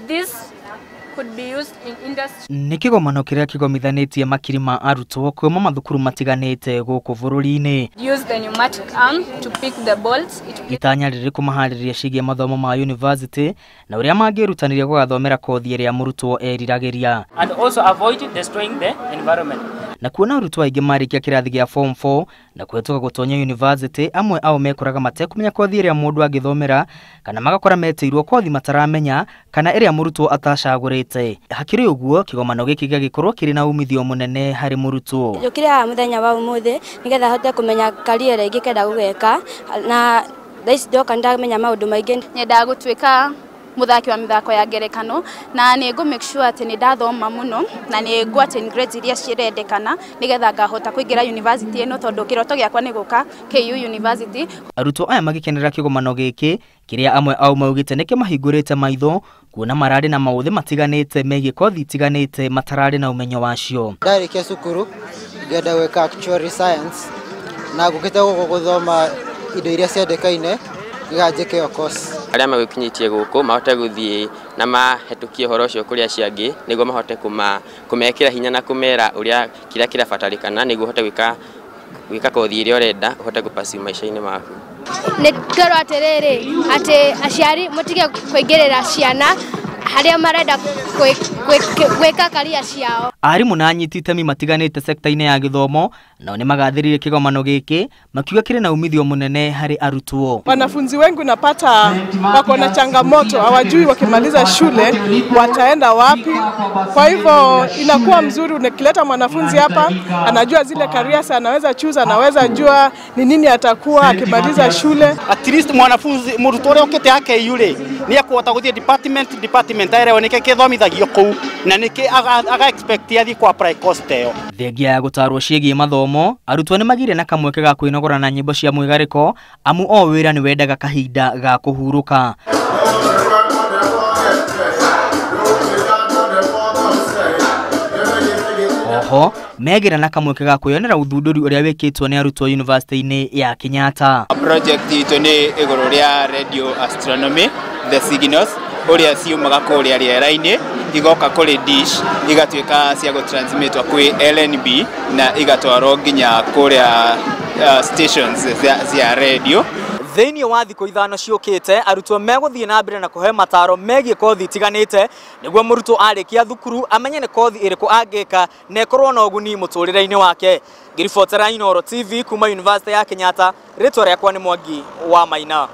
This could be used in industry. Nĩ kĩgomano kĩrĩa kĩgomithanĩtie makiri ma arutwo kuma mathukuru matiganĩte gũkũ bũrũri-inĩ. Use the pneumatic arm to pick the bolts. Itanya rĩrĩ kũmaharĩrĩria ciĩgiĩ mathomo ma university na ũrĩa mangĩrutanĩria gũgathomera kothi ĩrĩa mũrutwo eriragĩria. And also avoid destroying the environment. Na kuona arutwo aingĩ marĩkia kĩrathi gĩa form 4 na kũhĩtũka gũtonya university, amwe ao mekoraga matekũmenya kothi ĩrĩa mũndũ angĩthomera kana magakora metĩirwo kothi mataramenya kana ĩrĩa mũrutwo atacagũrĩte. Hakĩrĩ ũguo, kĩgomano gĩkĩ gĩgĩkorwo kĩrĩ na umithio mũnene harĩ mũrutwo. Njũkire haha mũthenya wa ũmũthĩ nĩgetha hote kũmenya career ĩrĩa ingĩkenda gũgeka, na thaa ici ndoka nĩndamenya maũndũ maingĩ. Nyendaga gũtuĩka muthaki wa mithako ya ngerekano na nĩ ngũ make sure atĩ nĩ ndathoma mũno na nĩ ngũ attain grades iria cirendekana nĩgetha ngahota kũingĩra university ĩno, tondũ kĩroto gĩakwa nĩ gũka KU University. Arutwo aya magĩkenera kĩgomano gĩkĩ kĩrĩa amwe ao maugĩte nĩ kĩmahingũrĩte maitho kuona mararĩ na maũthĩ matiganĩte megiĩ kothi itiganĩte matararĩ na ũmenyo wacio. Ndarĩkia cukuru ngĩenda gwĩka actuary science na ngũkĩte gũkũ gũthoma indo iria ciendekaine nĩgetha ĩyo course. Arĩa magĩkinyĩtie gũkũ mahote gũthiĩ na mahĩtũkie ũhoro ũcio kũrĩ acio angĩ nĩguo mahote kũmekĩra hinya na kũmera ũrĩa kĩrĩa kĩrabatarĩkana nĩguo ũhote gwĩka kothi ĩrĩa ũrenda ũhote gũpursue maica-inĩ maku. Nĩ twerwo atĩrĩrĩ atĩ aciari mũtige kũingĩrĩra ciana harĩa marenda gwĩka career ciao. Arimũ na anyiti itemi matiganĩte sekta-inĩ ya gĩthomo nao nĩ magathĩrĩirie kĩgomano gĩkĩ makiuga kĩrĩ na umithio mũnene harĩ arutwo. Wanafunzi wengi unapata wako na changamoto, hawajui wakimaliza shule wataenda wapi. Kwa hivyo inakuwa mzuri unakileta mwanafunzi hapa, anajua zile careers anaweza choose, anaweza jua ni nini atakuwa akimaliza shule. At least mwanafunzi mũrutwo ũrĩa ũkĩte yake yule ni akuhota gũthiĩ department aerewe nĩkĩ kĩthomithagio kũu na nĩkĩ aga expect athiĩ kwa apply course ta ĩyo. Thengia ya gũtarwo ciĩgiĩ mathomo, arutwo nĩ magire na kamweke ga kwĩnogora na nyĩmbo cia mwĩgarĩko amu o wĩra nĩ wendaga kahinda ga kũhurũka. Oho megĩra na kamweke ga kwĩyonera ũthundũri ũrĩa wĩkĩtwo nĩ arutwo university-inĩ ya Kenyatta. Project itũ nĩ igũrũ rĩa radio astronomy, the signals ũrĩa ciumaga kũrĩa rĩera-inĩ igoka kũrĩ dish igatuĩka cia gũtransmitwo kwĩ LNB na igatwarwo nginya kũrĩa stations cia radio. Thĩinĩ wa thikũ 5 ciũkĩte, arutwo megũthiĩ na mbere na kũhe mataro megiĩ kothi itiganĩte nĩguo mũrutwo arĩkia thukuru amenye nĩ kothi ĩrĩkũ angĩka na ĩkorwo na ũguni mũtũrĩre-inĩ wake. Ngĩribotera Inooro TV kuma University ya Kenyatta, rĩtwa rĩakwa nĩ Mwangi wa Maina.